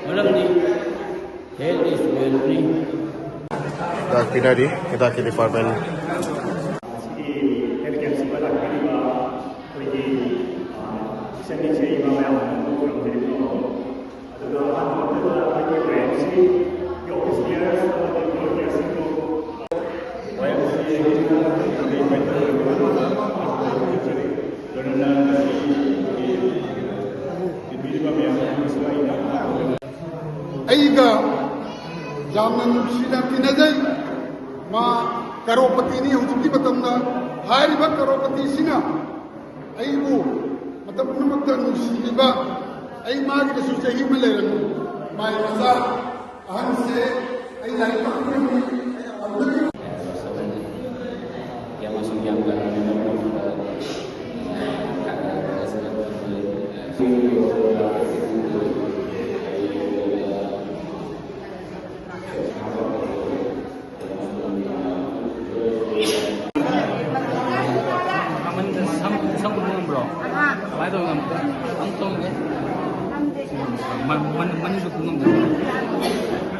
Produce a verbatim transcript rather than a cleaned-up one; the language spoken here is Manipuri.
ꯃꯔꯝꯗꯤ health is wealth ꯅꯤ꯫ ꯍꯤꯗꯥꯛ ꯄꯤꯅꯔꯤ, ꯍꯤꯗꯥꯛꯀꯤ department꯫ ꯑꯁꯤꯒꯤ health camp ꯁꯤꯗ ꯂꯥꯛꯄꯤꯔꯤꯕ ꯑꯩꯈꯣꯏꯒꯤ, ꯑ, ꯏꯆꯟ ꯏꯆꯦ ꯏꯃꯥ ꯃꯌꯥꯝ ꯑꯃ ꯈꯨꯔꯨꯝꯖꯔꯤ꯫ ꯑꯗꯨꯒ ꯑꯍꯥꯟꯕ ꯃꯛꯇꯗ ꯑꯩꯈꯣꯏꯒꯤ ꯋꯥꯏ ꯑꯦꯝ ꯁꯤꯒꯤ office bearers ꯑꯃꯗꯤ volunteersꯁꯤꯡꯕꯨ ꯋꯥꯏ ꯑꯦꯝ ꯁꯤꯒꯤ ꯑꯩꯒ ꯌꯥꯝꯅ ꯅꯨꯡꯁꯤꯅ ꯇꯤꯟꯅꯖꯩ꯫ ꯃꯥ ꯀꯔꯣꯄꯇꯤꯅꯤ ꯍꯧꯖꯤꯛꯀꯤ ꯃꯇꯝꯗ꯫ ꯍꯥꯏꯔꯤꯕ ꯀꯔꯣꯄꯇꯤꯁꯤꯅ ꯑꯩꯕꯨ ꯃꯇꯝ ꯄꯨꯝꯅꯃꯛꯇ ꯅꯨꯡꯁꯤꯕꯤꯕ, ꯑꯩ ꯃꯥꯒꯤꯗꯁꯨ ꯆꯍꯤ ꯑꯃ ꯂꯩꯔꯝꯃꯤ꯫ ꯃꯥꯒꯤ ꯃꯆꯥ ꯑꯍꯟꯁꯦ ꯑꯩ ꯂꯥꯏꯔꯤꯛ ꯇꯝꯕ ꯃꯇꯝꯗꯒꯤ ꯃꯃꯟꯗ ꯁꯝ, ꯁꯝ ꯄꯨꯊꯣꯛ ꯉꯝꯕ꯭ꯔꯣ? ꯀꯃꯥꯏꯅ ꯇꯧ ꯉꯝꯕ꯭ꯔꯣ? ꯑꯝ ꯇꯧꯒꯦ꯫ ꯃ-, ꯃ-, ꯃꯅꯤꯡꯗ ꯄꯨꯊꯣꯛ ꯉꯝꯕ꯭ꯔꯣ?